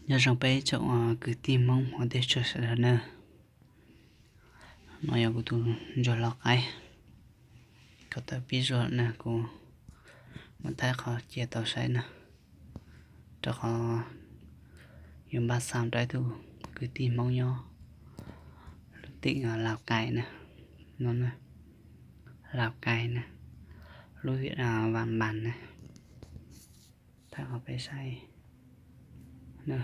Nyob zoo peb tsoom kwv tij Hmoob ua teb tsuag sawv daws na. No yog kuv tus ntsuag lau qaib, kuv tawm pib zuaj na, kuv mam thaij qhov cia tau saib na, rau qhov yuav npaj xa rau ib tug kwv tij Hmoob nyob lub teem Lau Kais na, no na, Lau Kais na, lub vim Vam Npas na, thaij qhov peb saib na.